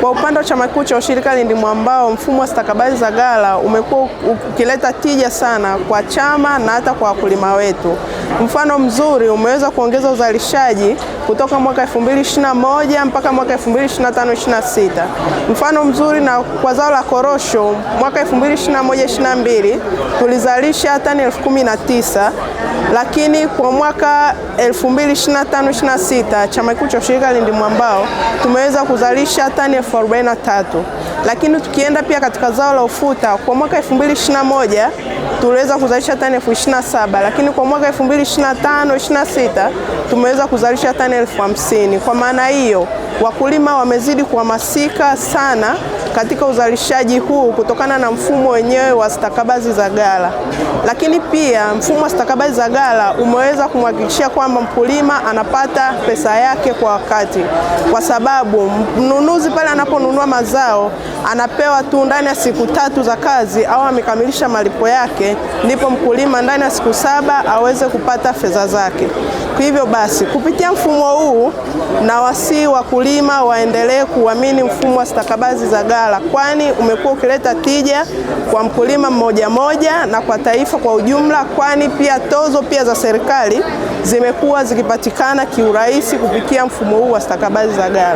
Kwa upande wa chama kikuu cha ushirika Lindi Mwambao, mfumo wa stakabadhi za ghala umekuwa ukileta tija sana kwa chama na hata kwa wakulima wetu. Mfano mzuri umeweza kuongeza uzalishaji kutoka mwaka 2021 mpaka mwaka 2025-26. Mfano mzuri na kwa zao la korosho mwaka 2021-22 tulizalisha tani 19,000, lakini kwa mwaka 2025-26 chama kikuu cha ushirika Lindi Mwambao tumeweza kuzalisha tani 43,000. Lakini tukienda pia katika zao la ufuta kwa mwaka 2021 tuliweza kuzalisha tani 27,000, lakini kwa mwaka 2025-26 tumeweza kuzalisha tani 50,000. Kwa maana hiyo wakulima wamezidi kuhamasika sana katika uzalishaji huu kutokana na mfumo wenyewe wa stakabadhi za ghala. Lakini pia mfumo wa stakabadhi za ghala umeweza kumhakikishia kwamba mkulima anapata pesa yake kwa wakati, kwa sababu mnunuzi pale anaponunua mazao anapewa tu ndani ya siku 3 za kazi au amekamilisha malipo yake, ndipo mkulima ndani ya siku 7 aweze kupata fedha zake. Hivyo basi kupitia mfumo huu na wasii wakulima waendelee kuamini mfumo wa stakabadhi za ghala, kwani umekuwa ukileta tija kwa mkulima mmoja mmoja na kwa taifa kwa ujumla, kwani pia tozo pia za serikali zimekuwa zikipatikana kiurahisi kupitia mfumo huu wa stakabadhi za ghala.